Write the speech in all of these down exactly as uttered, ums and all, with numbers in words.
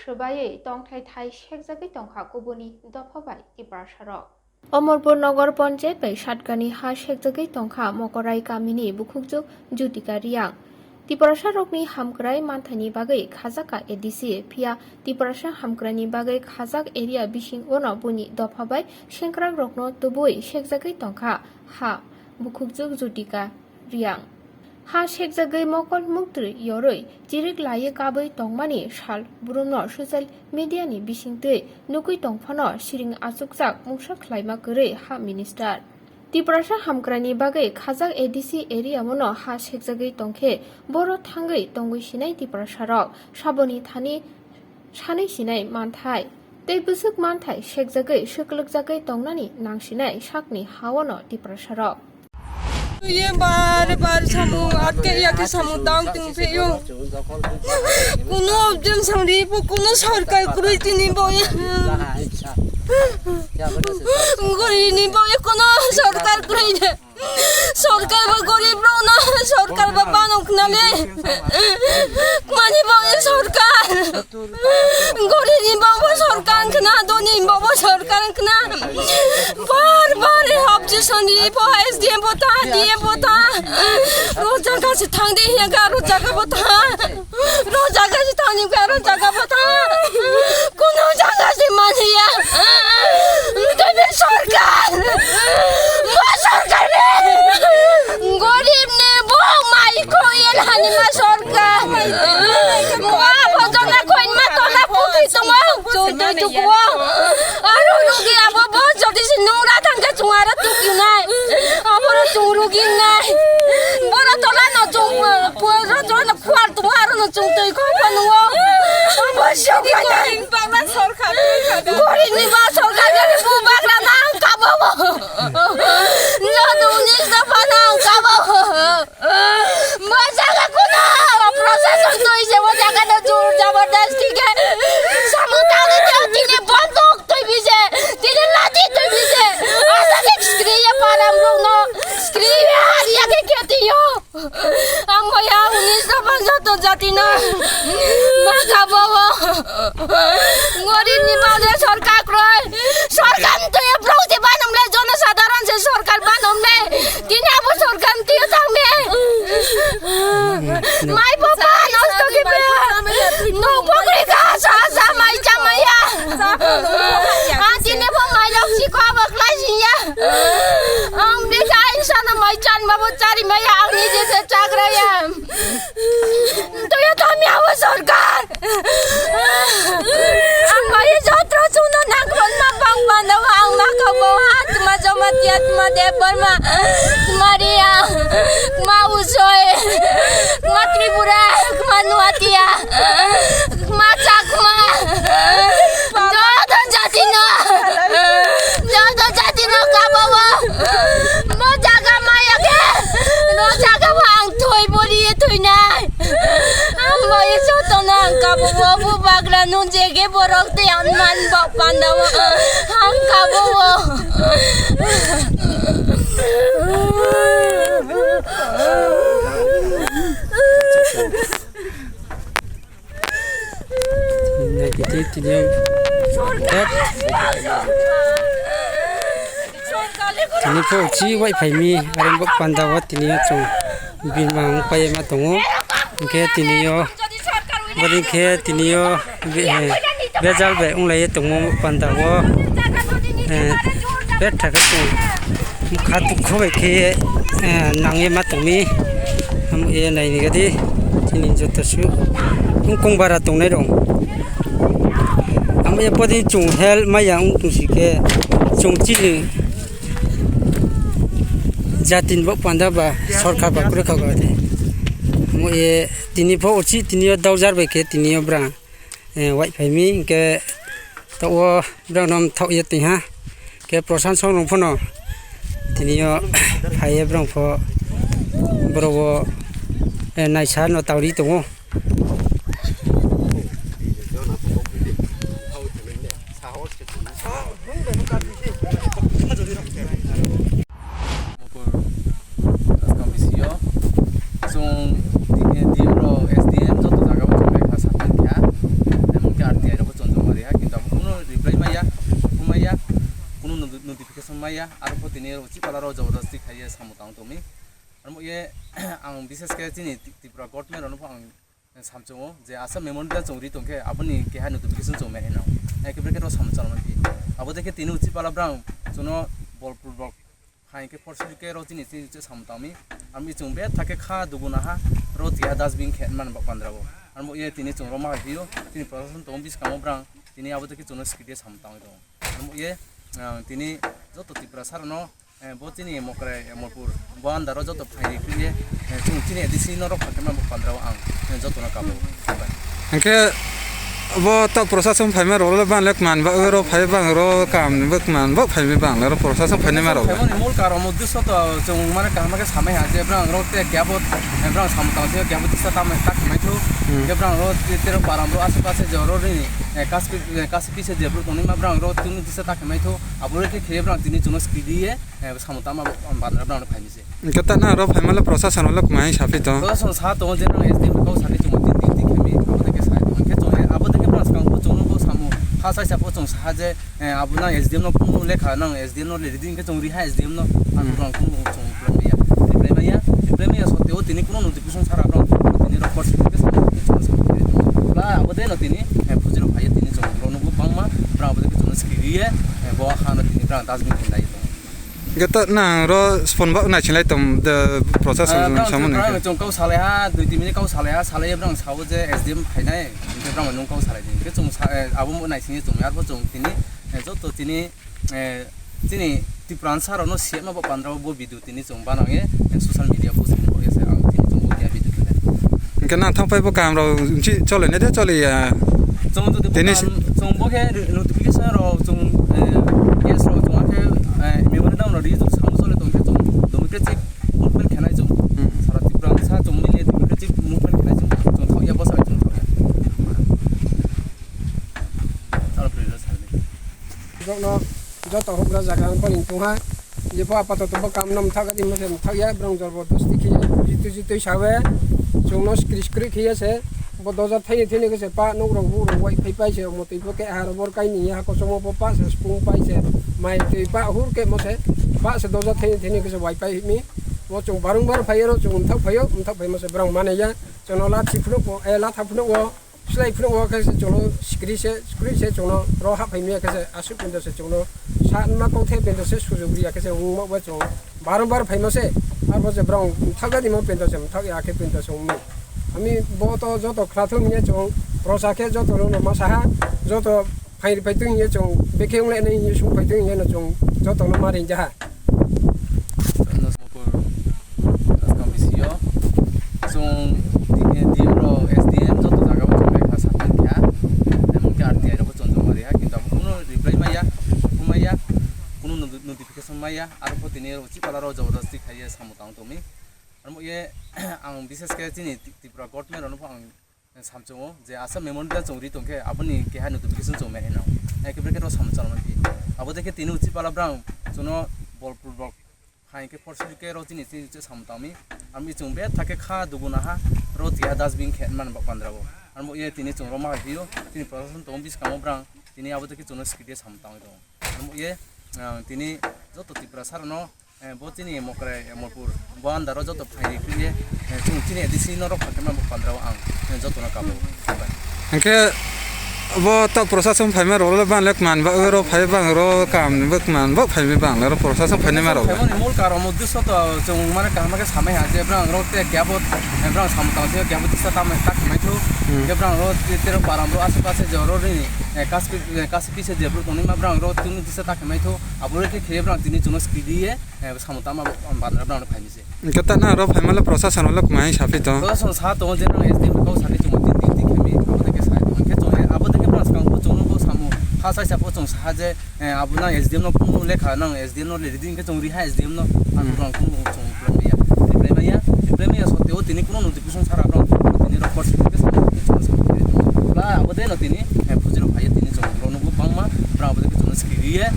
Swbaiwi tongthai thai sekjagwi tongkha kubuni dopha bai Tiprasa rok. Omorpur Nogar Ponchayat bai Satgarni ha sekjagwi tongkha Mokorai kamini bukhukjwk Jutika Reang. Tiprasa rokni hamkrai manthaini bagwi khajakha A D C, phiya Tiprasa hamkraini bagwi khajak area bising ono buini dopha bai sengkrak rokno tubui sekjagwi tongkha ha bukhukjwk Jutika Reang. Ha sekjagwi mokol muktrwi yorwi chirik laiwi kabwi tongmani sal brumno social media ni bisingtwi nugwi tongphano siring achukjak mungsa khlaima kwrwi ha minister. Tiprasa hamkraini bagwi khajak A D C area ono ha sekjagwi tongkhe boro thangwi tongwi sinai Tiprasa rok saboni thani sanwi sinai manthai tei bwswk manthai sekjagwi swklwkjagwi tongnani nangsinai sakni haono Tiprasa rok. Ye bar bar samung atke ya khe samung tang tong phe yo. Kuno jemsang ri pho kuno sorkar kroi tini bo ye. Gori ni bo ye kuno sorkar kroi ne. Sorkar bo gorib rok no, sorkar bo banong khna le. Kmani bo ye sorkar. Gorib ni bo bo sorkar khna, doni bo bo sorkar khna. Bar bar opposition ni bo, S D M bo ta, D M bo ta. Ro jaga se thang di, ya ga ro jaga bo ta. Ro jaga se thang ni ga ro jaga bo ta. Kuno jaga se mani ya. Tebe sorkar. Bo sorkar ni. Gorib ni bo mai kho ye hani ma sorkar. Mo a bo jona kho ma to na pukri tong o. Chung tui tuk o. Aro rugi abo bo jodi se nung ra thang khe chung aro tuk nai. Abo ro chung rugi nai. Boro tola no chung, eh, ro tola no khuar tong o, aro no chung tui kho pha nung o. Abo sorkar ni. Gorib ni ba sorkar ni bu bagra nang kabo o. Joto unis dopha nang kabo o. Bo jaga kuno proshashon tui se bo jaga no jor jabardasti khe samung tangwi tini bonduk tui bi se, tini lati tui bi se, asa khe skri ye param rok no, skri ye har ya khe kheti yo. Ang bo ya unis dopha joto jati no ma kabo o. Gorib ni baoh le sorkar kroi. Sorkar ni tui ye brok se banom le, jonosadharon se sorkar banom le. Tini abo sorkar ni tui ye thang mi. Mai bo ba nosto khe be. Nung bo kri kha sa sa mai cha mai ya. A tini bo mai rok si kho bo klái si ya. Ang bikha insa no mai chan ba bo chari mai ya, ang ni je se chagra ya. Tui yo thami abo sorkar. Ang bai jotro chungno nangkron ma bang panda ang ma kabo ha, tma Jamatia, tma Debbarma, tma Reang, tma Usoi, tma Tripura, tma Nuatia, tma Chakma. Joto jati no, joto jati no kabo o. Bo jaga maya khe, bo jaga bo ang thoi bori ye thoi nai. Ang bo ye joto no ang kabo o, bo bagra nung je khe borok tei ang man bo panda o. Ang kabo o. Nai khe tei tini yo. Tini pho uchi wai phai mi, are bo panda o tini yo chung bini mang pai ma tong o. Hing khe tini yo, bori khe tini yo, be-, eh, bejal bai onglai ye tongmo panda o. Eh, betha khe chung kha dukho bai khe, eh, nang ye ma tong mi. Amo ye nai ni gadi, chini joto su, ong kong bara tongnai rok. Amo ye podi chung help maya ong tong si khe, chung chini jati ni bo panda ba sorkar ba kre kha ba de. Amo ye tini pho uchi tini yo daujar bai khe tini yo bra, eh, wai phai mi hing khe taoh wo brao no mthaoh ye tong ha. Khe Prashanson rung pho no tini yo phai ye brao pho boro wo, eh, naisa no taori tong o. Mopur Kaskam B C O, chung D M rok, S D M joto jaga o chung lekha sapai kha, emon khe R T I maya, aro pho tini uchih pala rao jabardasti khai ye samung tang tong mi. Aro mo ye ang bishesh khe chini Tripura government rao no pho ang samchung ou je asa memorandum chung ri tong khe abo ni keha notification chung mai nai nang. Eke brekhe rao samung chang nang phi. Abo dei khe tini uchih pala brang chung no bolpurbo phaing khe force khe rao chini chini uchih samung tang mi. Aro mi chung betha khe kha dugu naha rao tiha dustbin khe man ba pandra wo. Aro mo ye tini chung rao ma hai phi ou, chini prosason tong buskang wo brang tini abo dei khe chung no skri ye samung tang tong ou. Aro mo ye tini joto Tiprasa rao no bo chini Mokrai, Molpur, bo under wo joto phaing ri khe ye chung chini A D C no rokha khe man ba pandra wo ang joto no kabo. Hing khe bo taoh prosason phaima rao le bang le kman ba ro phai bang ro kam ni bo kman bo phaimi bang le ro prosason phainaima rao le. Phaimo ni mol karon mo duso to chung mane kaham khe samai ha je brang rao te kebo, brang samung tang the kebo disa ta mai ta khe mai thu. Khe brang rao te rao param rao ase pase je rao ri ni, kasi pise je brouh tongnaima brang rao tini disa ta khe mai thu. Abo le khe khe brang tini chung no skri ri ye samung tangma bandra brang no phai mi se. Hing khe ta nang rao phaima le prosason le kma hing saphi tong? Prosason sa tong je nang S D M kau sa khe chung tin tin tin khe mi, abo dei khe sa tong. Hing khe chung abo dei khe brang skang pho chung no bo samung ha sai sa pho chung sa je, abo nang S D M no kunu lekha nang S D M no le ri di hing khe chung ri ha S D M no, ang brang kunu chung reply mai ya, reply mai ya, reply mai ya sote wo tini kunu notification sara brang tini rao court sing khe sa tong, chung sa tong. Bla abo dei no tini, fuji rao phai ye tini chung rao no bo bangma, brang abo dei khe chung no skri ri ye, bo ha no tini brang dustbin khe nai tong. Hing khe ta nang rao phone ba naisinglai tong de prosason samung ni khe. Chung kau salai ha, dui tin minute kau salai ha, salai ye brang sa wo je S D M phai nai, hing khe brang nung kau salai di. Hing khe chung abo mo naising ye chung arpho chung tini, joto tini, chini Tiprasa rao no siyama bo pandra wo bo video tini chung banang ye, social media post khe ye se ang tini chung bo khe video khe nai. Hing khe nang thanngphai bo kam rao nchi chole nai de chole ya? Chung jodi tini bo kam, chung bo khe notification rao chung, case rao chung akhe, memorandum rao ri chung samung chole tong khe chung democratic movement khe nai chung. Sara Tiprasa chung mile democratic movement khe nai chung. Chung thaoh ya bo sa chung thaoh ya. Aro pre sa ni. Joto no, joto houhgra zaga ni pho ling tong ha. Je pho apatoto bo kam no mthaoh ga di mo se mthaoh ya, brang jabardasti khe ye tuji tuji tui sa we, chung no skri skri khe ye se, bo doja thaini thaini khe se pah nouh rao huh rao waiphai pai se, omo tui pho khe ha rao bor kai ni ye hako somo pho pah se spung pai se, mai tui pah hur khe mo se, pah se doja thaini thaini khe se waipai mi. Bo chung barongbar phai ye ro chung mthaoh phai ou, mthaoh phaimo se brang manai ya, chung no lathi phnuh wo, latha phnuh wo, slái phnuh wo khe se chung no skri se, skri se chung no ro hahphai mi ya khe se asuh pento se chung no sa nma kauthai pento se sujug ri ya khe se ongmo bo chung barongbar phaimo se, arpho se brang mthaoh ga di mo pento se mthaoh ya khe pento se ong mi. Ami bo to joto khnathum hing ye chung prosa khe joto no ma sa ha, joto phaing ri phai tong hing ye chung bekhe onglai nai hing ye sungphai tong hing ye no chung joto no ma reing ja ha. Skang bisi yo chung D M rao, S D M joto zaga wo chung lekha sa thanng kha. Emon khe R T I rao pho chung joma ri ha, kintu abo kunu reply mai ya, kunu mai ya, kunu notification mai ya, aro pho tini uchih pala rao jabardasti khai ye samung tang tong mi. Aro mo ye ang bishesh khe chini Tripura government rao no pho ang samchung ou je asa memorandum chung ri tong khe abo ni keha notification chung mai nai nang. Eke brekhe rao samung chang nang phi. Abo dei khe tini uchih pala brang chung no bolpurbo phaing khe force khe rao chini chini uchih samung tang mi. Aro mi chung betha khe kha dugu naha rao tiha dustbin khe man ba pandra wo. Aro mo ye tini chung rao ma hai phi ou, chini prosason tong buskang wo brang tini abo dei khe chung no skri ye samung tang tong ou. Aro mo ye tini joto Tiprasa rao no bo chini Mokrai, Molpur, bo under wo joto phaing ri khe ye chung chini A D C no rokha khe man ba pandra wo ang joto no kabo. Hing khe bo taoh prosason phaima rao le bang le kman ba ro phai bang ro kam ni bo kman bo phaimi bang le ro prosason phainaima rao le. Phaimo ni mol karon mo duso to chung mane kaham khe samai ha je brang rao te kebo, brang samung tang the kebo disa ta mai ta khe mai thu. Khe brang rao te rao param rao ase pase je rao ri ni, kasi pise je brouh tongnaima brang rao tini disa ta khe mai thu. Abo le khe khe ye brang tini chung no skri ri ye samung tangma bandra brang no phai mi se. Hing khe ta nang rao phaima le prosason rao le kma hing saphi tong? Prosason sa tong je nang S D M kau sa khe chung tin tin tin khe mi, abo dei khe sa tong. Hing khe chung abo dei khe brang skang pho chung no bo samung ha sai sa pho chung sa ha je, abo nang S D M no kunu lekha nang S D M no le ri di hing khe chung ri ha S D M no. Ang brang kunu chung reply mai ya, reply mai ya, reply mai ya sote wo tini kunu notification sara brang tini rao court sing khe sa tong, chung sa tong. Bla abo dei no tini fuji rao phai ye tini chung rao no bo bangma brang abo dei khe chung no skri ri ye,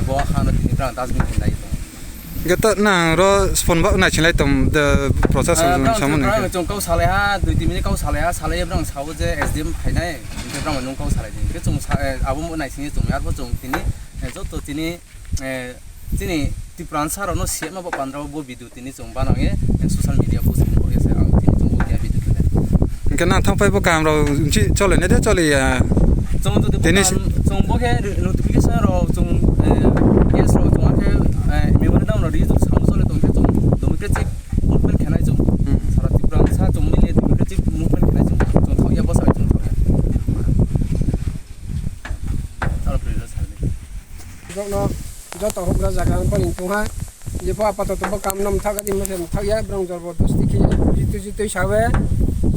bo ha no tini brang dustbin khe nai tong. Hing khe ta nang rao phone ba naisinglai tong de prosason samung ni khe. Chung kau salai ha, dui tin minute kau salai ha, salai ye brang sa wo je S D M phai nai, hing khe brang nung kau salai di. Hing khe chung abo mo naising ye chung arpho chung tini, joto tini, Chini Tipransa rao no siyama bo pandra wo bo video tini chung banang ye social media post khe bo ye se ang tini chung bo keha video khe nai. Hing khe nang thanngphai bo kaham rao chole nai de chole ya. Chung jodi bo kaham, chung bo khe notification rao chung, case rao chung akhe memorandum rao ri chung sam chole tong khe chung democratic movement khe nai chung. Sara Tipransa chung mile democratic movement khe nai chung. Chung thaoh ya bo sa chung thaoh ya. Joto no, joto houhgra zaga ni pho ling tong ha. Jepho apato to bo kam no mthaoh ga di mo se mthaoh ya, brang jorbodosti khe ye, jitui jitui sa ye,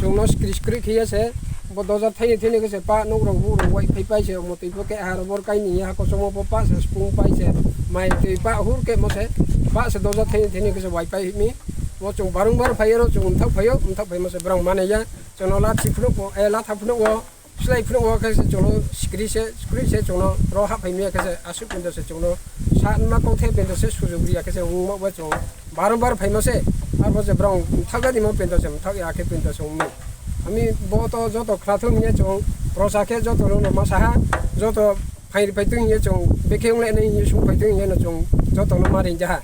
chung no skri skri khe ye se, bo doja thaini thaini khe se pah nouh rao huh rao waiphai pai se, omo tui pho khe ha rao bor kai ni ye, hako somo pho pah se, spung pai se, mai tui pah hur khe mo se, pah se doja thaini thaini khe se waipai mi. Bo chung barongbar phai ye ro chung mthaoh phai ou, mthaoh phai mo se brang manai ya, chung no lathi phnuh wo, eh, latha phnuh wo, slái phnuh wo khe se chung no skri se, skri se chung no ro hahphai mi ya khe se asuh pinto se chung no sa nma kauthai pinto se sujug ri ya khe se ongmo bo chung barongbar phaimo se, arpho se brang mthaoh ga di mo pinto se mthaoh ya khe pinto se ong mi. Ami bo to joto khnathum ye chung prosa khe joto no no ma sa ha, joto phairi phai tong ye chung bekhe ong le nai hing ye sungphai tong ye no chung joto no ma reing ja ha.